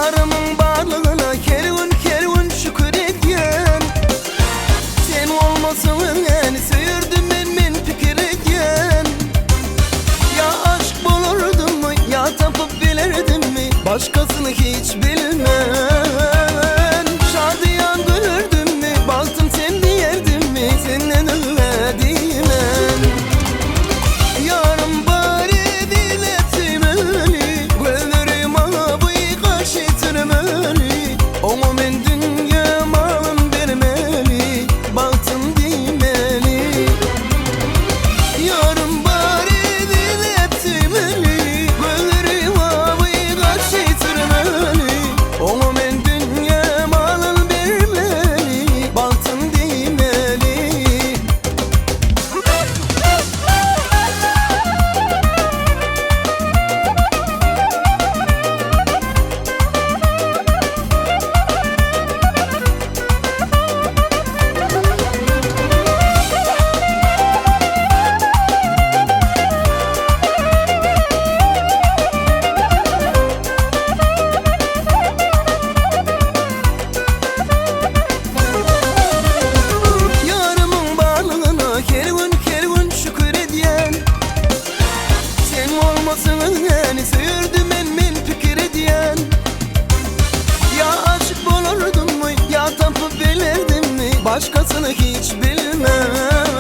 Ýarymyň barlygyna her gün her gün şükür edýän Sen bolmasaň öňäni söýerdim men men pikir edýän Ýa aşyk bolardymmy ýa tapyp bilerdimmi Başgasyny hiç bilmen Şadyýan gülerdimmi bagtym sen diýerdimmi Senden özge diýmen Ýarym bary diýlip söýmeli Gözleri mawy gaşy sürmeli Oňa men dünýe malym bermeli Bagtym diýmeli Ýarym bary diýlip söýmeli Gözleri mawy gaşy sürmeli Oňa men dünýe malyn bermeli Bagtym diýmeli. Ýarymyň barlygyna her gün her gün şükür edýän Sen bolmasaň özgäni söýerdim men men pikir edýän Ýa aşyk bolardymmy ýa tapyp bilerdimmi Başgasyny hiç bilmen.